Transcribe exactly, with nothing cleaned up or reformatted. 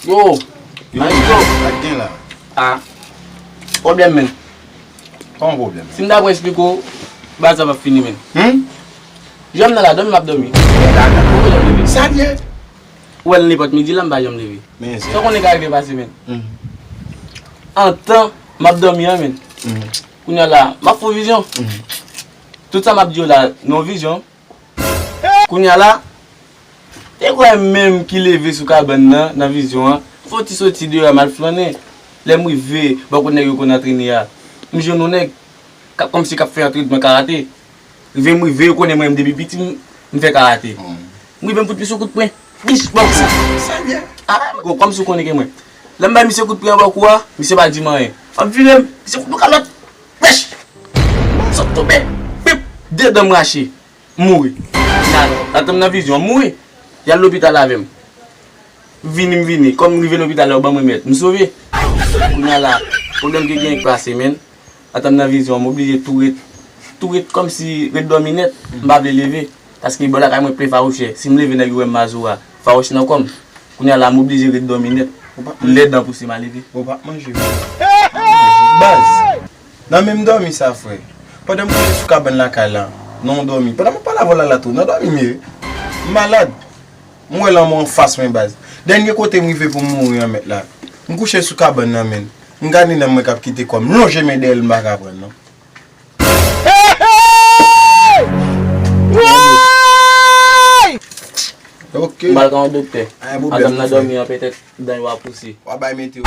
Yo, Maestro. Sa k gen la? Ah, pwoblèm, men. Kòman pwoblèm? Si m ta pran esplike w, baz la p ap fini, men. Hmm? Jan m nan la, dòmi m ap dòmi. Mwen pa janm leve. Sa l ye? Ou wè l nenpòt midi la, m pa janm leve. Men se. Sa w konnen ka rive pase, men. Hmm. Antan m ap dòmi an, men. Hmm. Kounye a la, m ap fè w vizyon. Hmm. Tout sa m ap di w la, nan vizyon. Kounye a la, te kwè menm ki leve sou kabann nan, nan vizyon an, m fè yon ti soti deyò, m al flannen. Lè m rive bò kote nèg yo konn antrene a, m jwenn yon nèg k ap kòmsi k ap fè antrenman karate. Rive m rive, yo konnen mwen menm depi piti, m, m fè karate. Hmm. M rive m fout misye kout pwen. Dich, bòk sa. Sa l ye? Ah, kòmsi w konnen ke mwen. Lè m bay misye kout pwen anba kou a, misye pa di m anyen. M ap vire, misye fout yon kalòt. Wèch! Sot tonbe. Pip! De dan m rache. M mouri. Nan, nan tanm nan vizyon, m mouri. Y al lopital avè m. M vini, m vini. Kòm m rive lopital la, yo ban mwen mèt. M sove. Kounye a la, pwoblèm ki genyen k pase, men. Antan m nan vizyon, m oblije tou ret, tou ret kòmsi ret dòmi nèt. M pa vle leve. Paske bò lakay mwen plen fawouchè. Si m leve, nèg yo wè m mazora. Fawouch nan kò m. Kounye a la, m oblije ret dòmi nèt. Ou pa... Lè dan pouse m a leve. Ou pa manje, men. Baz. Nan menm dòmi sa, frè. Pandan m kouche sou kabann lakay la, nan yon dòmi. Pandan m ap pale avè w la, la tou, nan dòmi m ye. M malad. M wè lanmò anfas mwen, baz. Dènye kote m rive pou m mouri an, mèt la. M kouche sou kabann nan, men. M gade nanm mwen k ap kite kò m. M lonje men dèyè l, m pa ka pran l, non. Ok. M pral ka yon doktè. Antan m nan dòmi an, petèt dan yo a pouse. W a bay meteo.